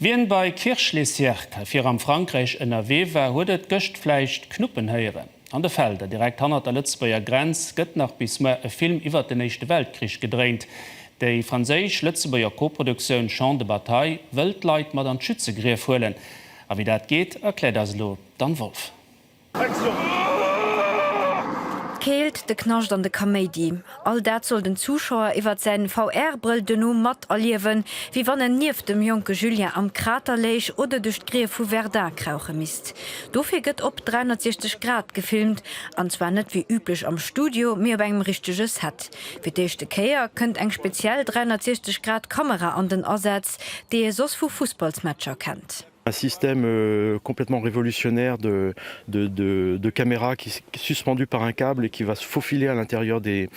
Wien bei Kirch-les-Sierck hei vir am Frankräich ënnerwee war, huet et gëscht vläicht knuppen héieren. An de Felder direkt hannert der Lëtzebuerger Grenz gëtt nach bis muer e Film iwwert den Éischte Weltkrich gedréint. Déi franséisch-lëtzebuerger Koproduktioun Champs de bataille wëll d'Leit mat an d'Schützegrief huelen. A wéi dat geet, erkläert eis elo d'Anne Wolff. D'Keelt, de Knascht an de Kaméidi, all dat soll den Zuschauer iwwert säin VR-Brëll duerno materliewen, wéi wann en nieft dem jonke Julien am Krater léich oder duerch d'Grief vu Verdun krauche misst. Dofir gëtt op 360 Grad gefilmt, an zwar net wéi üblech am Studio, mee op engem richtege Set. Fir d'éischte Kéier kënnt eng speziell 360 Grad Kamera an den Asaz, déi ee soss vu Fussballsmatcher kennt. Un système euh, complètement révolutionnaire de, de, de, de caméras qui est suspendu par un câble et qui va se faufiler à l'intérieur des,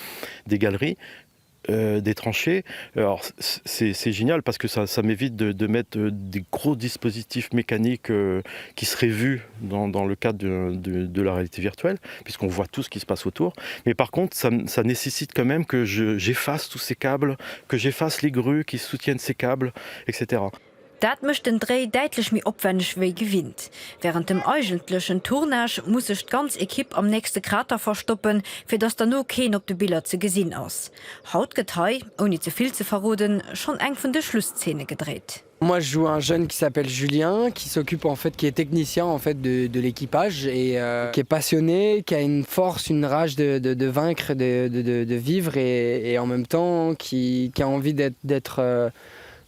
des galeries euh, des tranchées. Alors c'est génial parce que ça, ça m'évite de, de mettre euh, des gros dispositifs mécaniques euh, qui seraient vus dans, dans le cadre de, de, de la réalité virtuelle, puisqu'on voit tout ce qui se passe autour. Mais par contre, ça, ça nécessite quand même que j'efface tous ces câbles, que j'efface les grues qui soutiennent ces câbles, etc. Dat mécht den Dréi däitlech méi opwenneg wéi gewinnt. Wärend dem eigentlechen Tournage muss sech d'ganz Ekipp am nächste Krater verstoppen, fir dass derno keen op de Biller ze gesinn ass. Haut gëtt hei, ouni ze vill ze verroden, schonn eng vun de Schlusszeene gedréit. Moi je joue un jeune qui s'appelle Julien, qui s'occupe en fait, qui est technicien en fait de, de l'équipage et euh, qui est passionné, qui a une force, une rage de, de, de vaincre, de, de, de vivre et, et en même temps qui, qui a envie d'être euh,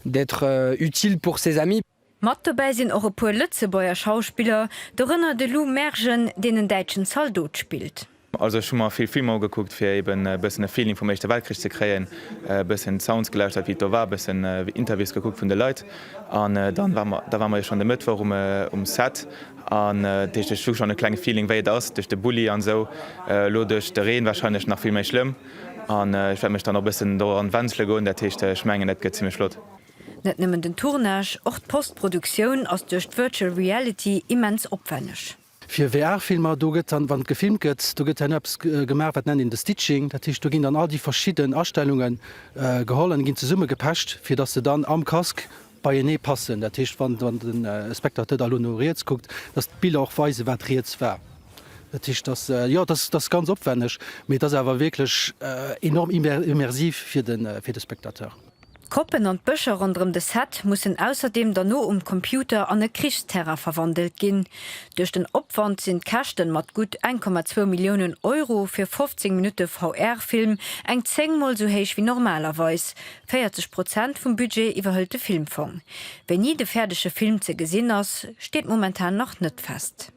d'être utile pour ses amis. Mat dobäi sinn och e puer Lëtzebuerger Schauspiller, dorënner de Lou Mergen, deen en däitschen Zaldot spillt. Also ech hu mer vill Filmer ugekuckt fir eben e bëssen e Feeling vum Éischte Weltkrich ze kréien, e bëssen Sounds gelauschtert wéi et do war, e bëssen Interviews gekuckt vun de Leit an dann war mer, da war mer jo schonn de Mëttwoch um um Set an dat heescht ech hu schonn e klenge Feeling wéi et ass duerch de Bulli an esou, elo duerch de Reen warscheinlech nach vill méi schlëmm. An ech wäert mech dann och e bëssen doran wenzele goen, dat heescht ech mengen dat gëtt zimmlech flott. Net nëmmen den Tournage, och d'Postproduktioun ass duerch d'Virtual Reality immens opwenneg. Fir VR-Filmer, do gëtt dann, wann gefilmt gëtt, do gëtt herno eppes gemaach, wat nennt een de Stitching. Dat heescht, do ginn dann all déi verschidden Astellunge geholl an ginn zesumme gepecht, fir datt se dann am Casque beienee passen. Dat heescht, wann de Spectateur da elo no riets kuckt, datt d'Biller och weisen, wat riets war. Dat heescht, dass, jo, dat ass ganz opwenneg, mee et ass awer wierklech enorm immersiv fir de, fir de Spectateur. D'Koppen an d'Bëscher ronderëm de Set mussen ausserdeem derno um Computer an e Krichsterrain verwandelt ginn. Duerch den Opwand sinn d'Käschten mat gutt 1,2 Milliounen Euro fir 15 Minutte VR-Film eng 10 mol sou héich wéi normalerweis. 40 Prozent vum Budget iwwerhëlt de Filmfong. Wéini de fäerdege Film ze gesinn ass, steet momentan nach net fest.